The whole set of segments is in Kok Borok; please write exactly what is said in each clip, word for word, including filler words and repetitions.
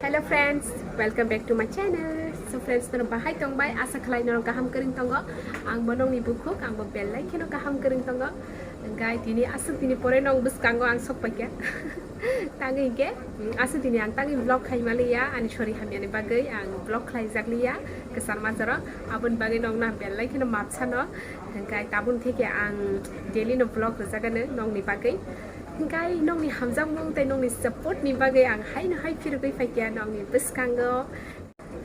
Hello friends, welcome back to my channel. So friends, nono bahai tongbai, asa khlai nono kaham kwrwng tongo. Ang bo nongni bukhuk, ang bo belai kheno kaham kwrwng tongo. Hingkai tini aswk tini pore nong bwskango ang sok paikha. Tangwi hingke, mm, aswk tini ang tangwi vlog khai maliya, ani sori hamyani bagwi ang vlog khlai jak liya, kwchar majaro. Aboni bagwi nong na belai kheno mapsano. Hingkai tabun theke ang daily no vlog rwjagano nongni bagwi. Hingkai nongni hamjakmung tei nongni support ni bagwi ang haino hai phirogwi phaikha nongni bwskango.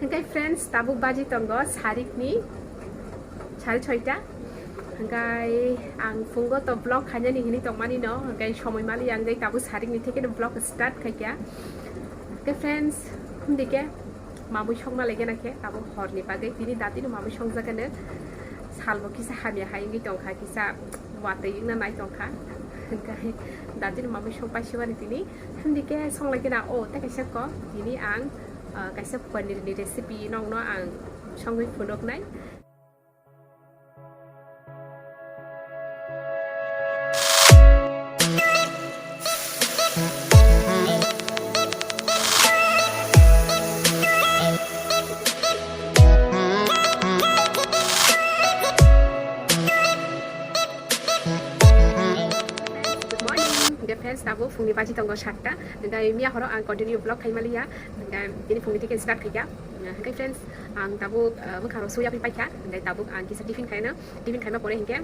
Hingkai friends, tabuk baji tongo sarikni sari soita. Hingkai ang phungo to vlog khainani hinwi tongmani no, hingkai somoi mali ang dei tabuk sarikni theke no vlog start khaikha. Hingkai friends, himdike mamui songma lege nakhe tabuk horni bagwi tini datino mamui songjagano salbo kisa hamya hai wngwi tongkha, kisa watwi wngna nai tongkha. Hingkai datino mamui song paisibani tini himdike songlai gana o tei kaisa ko tini ang, ah, kaisa paneer ni recipe nokno ang songwi phunuknai. Good morning. Hingke friends, tabuk phungni baji tongo satta. Hingke miya horo ang continue vlog khai maliya. Hingke tini phungni theke start khaikha. Hingke friends, ang tabuk, eh, bwkharo suya pai paikha. Hingke tabuk ang kisa tiffin khaina. Tiffin khaima pore hingke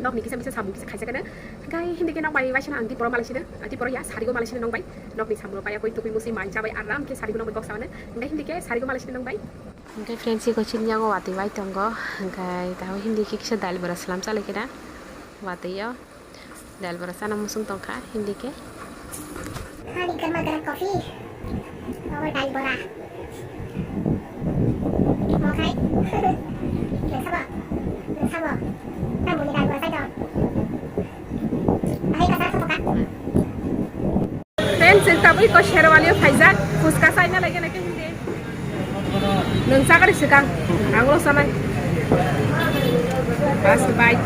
nokni kisa misa samung kisa khaijak kana. Hingke hindi ke nokbai waisana ang tiporo malaisina. Tiporo ya sarigo malaisina nokbai. Nokni samung paya koi tukui musi mai chabai aram ke sarigo nokbai kok sawana. Hingke hindi ke sarigo malaisina nokbai. Hingke friends, iko chini yango watwi bai tongo. Hingke tabuk hindi ke kisa dal bora salam chalai kena. Watwi yo. Dal bora chana musung tongkha, hindi ke. Hani garma garam coffee. Obo dal bora. Mo khai. Nang sabo. Nang sabo. Nang buni dal bora sai dong. Ahai kasar soto ka. Friends, chwng tabuk iko Sherwani o phaijak, phuska chaina lagi na khe hindi. Nwng chakari swkang, ang ulo sanai. Bas, bye.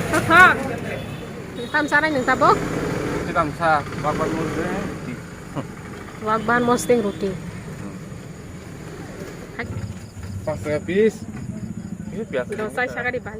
Thok, thok. Tam sanai nwng tabuk? Tam sa, bakwan mo de. Wakban mosting roti. Pas taka piece. Ini biasa. Dosai sakari bhai.